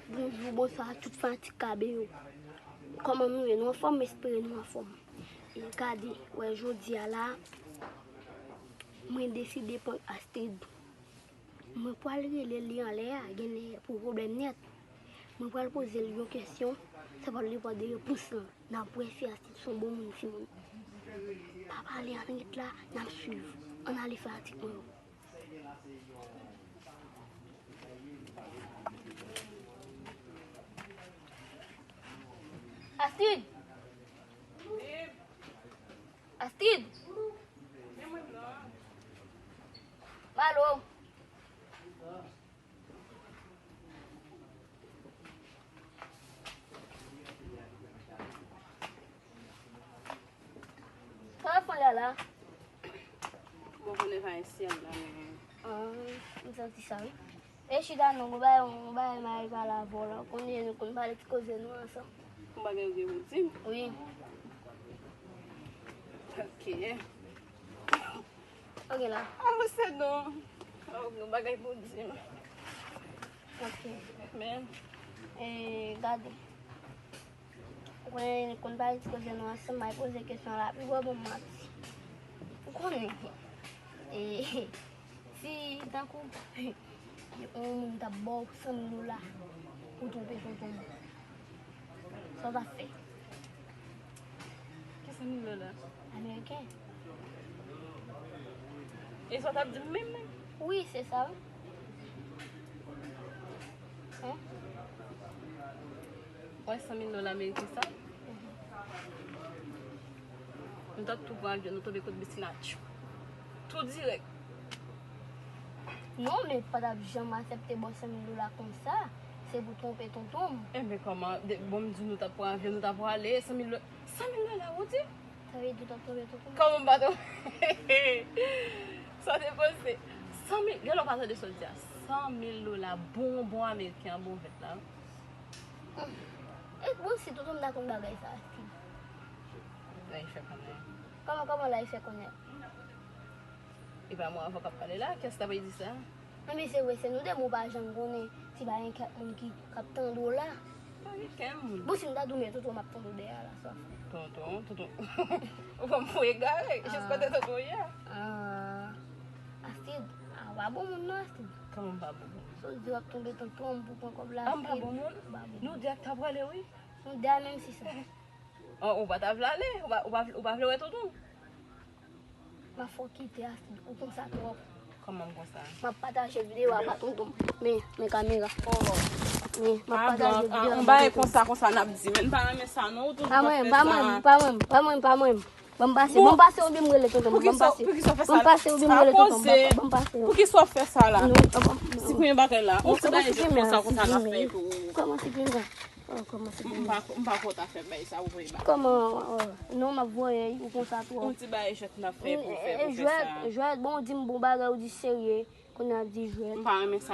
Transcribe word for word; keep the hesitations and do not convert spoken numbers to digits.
Bonjou, bonswa, tout fanatik Kabeyo. Kòman nou ye? Nou anfòm? M espere nou anfòm. E gade, wè, jodi a la, mwen deside pran Astrid. Mwen pral rele li anlè a, genlè pou pwoblèm nèt. Mwen pral poze l yon kesyon, sa pral depann de repons lan. N ap wè si Astrid se yon bon moun, timoun. Pa pale annwit la, n ap swiv. Ann ale fanatik mwen yo. Astrid! Astrid! Malo! Sa w ap fè la la? Bon, konnen pa yon syèl la, men. Ah, m santi sa, wi. E chita non, gon bagay, gon bagay m a pale avè w la. Konnen nou konn pale ti koze nou ansanm. Gon bagay ou gen pou di m? Wi. Ok. Ok la. Avanse non. Gon bagay pou di m. Ok. Men. E, gade. Ou konnen, konn pale ti koze nou ansanm, m a poze kesyon la, pi wè bon manti. Ou konnen, e, si tankou yon moun t ap ba w san mil dola pou twonpe tonton m, sa w t ap fè? Ki san mil dola? Ameriken. E sa w t ap di m menm, menm? Wi, se sa, wi. Hein? Wè san mil dola ameriken sa? Nou t ap tou pran avyon, nou tonbe kot Besina. Tou dirèk. Non, men pa t ap janm aksepte ba w san mil dola konsa. Se pou twonpe tonton m. Enben, kòman? De, bon, m di nou t ap pran avyon, nou t ap prale, san mil dola. San mil dola, ou di? Sa vle di w t ap twonpe tonton m? Kòman m pa twonpe? Sa te panse? San mil, gen lè w pa tande sa w di a. San mil dola, bonbon ameriken an, bon vèt la. E bon, si tonton m ta konn bagay sa, si. L a fè konnen. Kòman, kòman l a fè konnen? E pa mwen avè w k ap pale la, kiyès ta pral di sa? Enben, se vre, se nou de, men w pa janm konnen si pa gen kèk moun ki, k ap tande w la. Pa gen kèk moun. Bon, si m ta di w, men tonton m ap tande w dèyè a la, sa w ap fè? Tonton, tonton. Ou konn fò egare, jis kote tonton ye a. Ah. Astrid, ah, w pa bon moun non, Astrid. Kòman m pa bon moun? Sa w di w ap twonpe tonton m pou pran kòb la, Astrid. Ah, m pa bon moun? Ou pa bon moun. Nou de a t ap prale, wi. Nou de a menm si sa. Oh, ou pa ta vle ale? Ou pa, ou pa, ou pa vle wè tonton? M ap fè w kite Astrid, ou konsa twòp. Kòman m konsa? M ap pataje videyo a ba tonton m. Men, men kamera. Oh. Men, m ap pataje videyo a ba tonton m. Ah, bon, ah, yon bagay konsa, konsa n ap di. Men m pa renmen sa, non, ou toujou ap fè sa. Pa mwen, pa mwen, pa mwen, pa mwen, pa mwen. Ban m pase, ban m pase oubyen m rele tonton m. Ban m pase. Ban m pase oubyen m rele tonton m. Ban m pase. Poukisa w ap fè sa la? Siprimen bagay la. On ti bagay jwèt konsa, konsa n ap fè pou ou. Kòman siprimen? Oh, kòman siprimen? M pa, m pa kwè w ta fè bagay sa, ou voye ba. Kòman, oh, non, m ap voye ou konsa twòp. On ti bagay jwèt n ap fè pou fè, pou fè sa. Jwèt, jwèt, bon, ou di m bon bagay, ou di serye. Kounye a di jwèt. M pa renmen sa